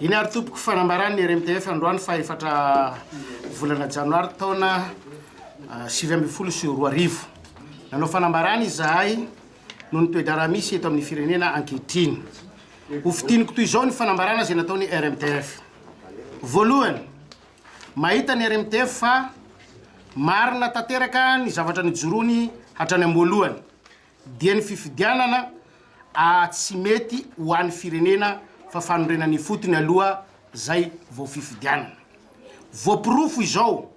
Iny ary tompoko fanambaran'ny RMTF androany faha efatra volana janoary taona 2019. Nanao fanambarana izahay noho ny toe-draharaha misy eto amin'ny firenena ankehitriny. Ho fintiniko toy izao ny fanambarana izay nataon'ny RMTF. Voalohany, mahita ny RMTF fa marina tanteraka ny zavatra nijoroany hatrany am-boalohany. dia ny fifidianana a tsy mety ho an'ny firenena fa fanorenana ifotony aloha zay vao fifidianana. Voaporofo izao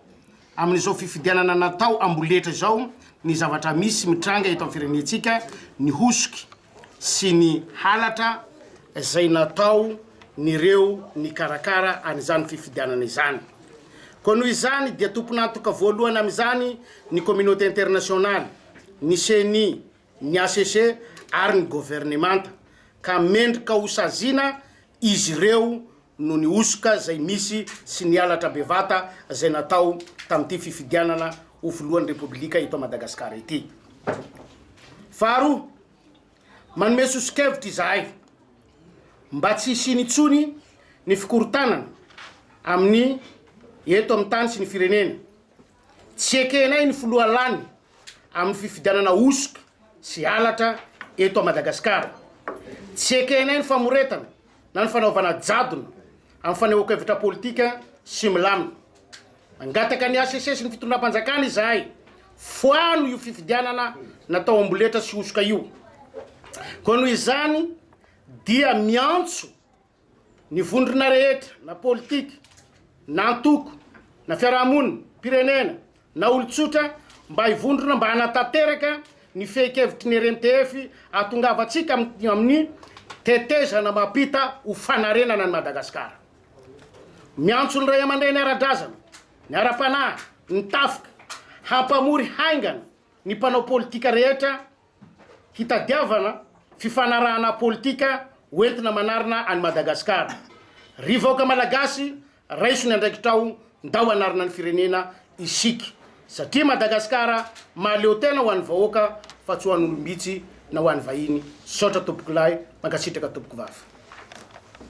amin'izao fifidianana natao amboletra izao ny zavatra misy mitranga eto amin'ny firenentsika, ny hosoky sy ny halatra izay natao nireo nikarakara an'izany fifidianana izany. Koa noho izany dia tompon'antoka voalohany amin'izany ny communauté internationale, ny Ceni, ny hcc ary ny governemanta ka mendrika ho saziana izy ireo noho ny hosoka izay misy sy ny halatra bevata izay natao tamin'ity fifidianana ho filohan'ny Repoblika eto Madagasikara ity. Faharoa, manome soso-kevitra izahay mba tsy hisiany intsony ny fikorontanana amin'ny eto amin'ny tany sy ny firenena. Tsy ekenay ny filoha lany amin'ny fifidianana hosoka sy halatra eto Madagasikara. Tsy ekenay ny famoretana na ny fanaovana jadona amin'ny fanehoan-kevitra politika sy milamina. Mangataka ny hcc sy ny fitondram-panjakana izahay, foano io fifidianana natao amboletra sy hosoka io. Koa noho izany dia miantso Ny vondrona rehetra, na politika, na antoko, na fiarahamonina, pirenena, na olon-tsotra, mba hivondrona mba hanatanteraka ny fehin-kevitry ny RMTF hahatongavantsika amin'ny tetezana mampita ho fanarenana an'i Madagasikara. Miantso ny ray aman-dreny ara-drazana, ny ara-panahy, ny tafika, hampamory haingana ny mpanao politika rehetra hitadiavana fifanarahana politika hoentina manarina an'i Madagasikara. Ry vahoaka Malagasy, raiso ny andraikitrao, ndao hanarina ny firenena isika. Satria Madagasikara mahaleo tena ho an'ny vahoaka fa tsy ho an'olom-bitsy na ho an'ny vahiny. Misaotra tompokolahy, mankasitraka tompokovavy.